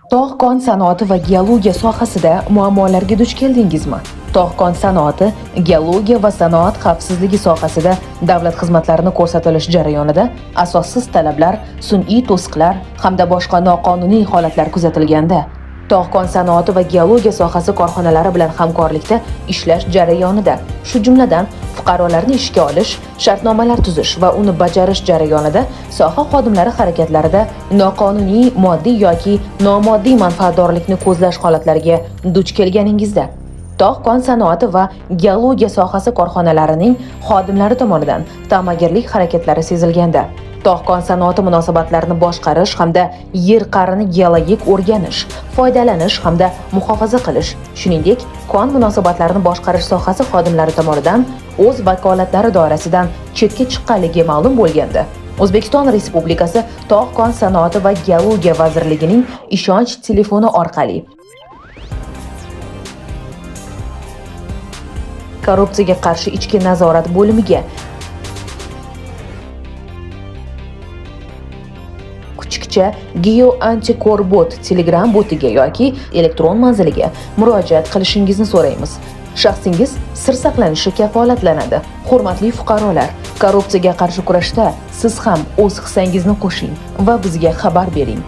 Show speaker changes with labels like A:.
A: Tog'-kon sanoati va geologiya sohasida muammolarga duch keldingizmi? Tog'-kon sanoati, geologiya va sanoat xavfsizligi sohasida davlat xizmatlarini ko'rsatilish jarayonida asossiz talablar, sun'iy to'siqlar hamda boshqa noqonuniy holatlar kuzatilganda, tog'-kon sanoati va geologiya sohasi korxonalari bilan hamkorlikda ishlash jarayonida, shu jumladan, fuqarolarni ishga olish, shartnomalar tuzish va uni bajarish jarayonida soha xodimlari harakatlarida noqonuniy moddiy yoki nomoddiy manfaatdorlikni ko'zlash holatlariga duch kelganingizda, tog'-kon sanoati va geologiya sohasi korxonalarining xodimlari tomonidan ta'magirlik harakatlari sezilganda, tog'-kon sanoati munosabatlarini boshqarish hamda yer qa'rini geologik o'rganish, foydalanish hamda muhofaza qilish, shuningdek, kon munosabatlarini boshqarish sohasi xodimlari tomonidan o'z vakolatlari doirasidan chetga chiqqanligi ma'lum bo'lganda, O'zbekiston Respublikasi Tog'-kon sanoati va geologiya vazirligining ishonch telefoni orqali korrupsiyaga qarshi ichki nazorat bo'limiga kuchukcha Geo Anticorbot Telegram botiga yoki elektron manziliga murojaat qilishingizni so'raymiz. Shaxsingiz sir saqlanishi kafolatlanadi. Hurmatli fuqarolar, korrupsiyaga qarshi kurashda siz ham o'z hissangizni qo'shing va bizga xabar bering.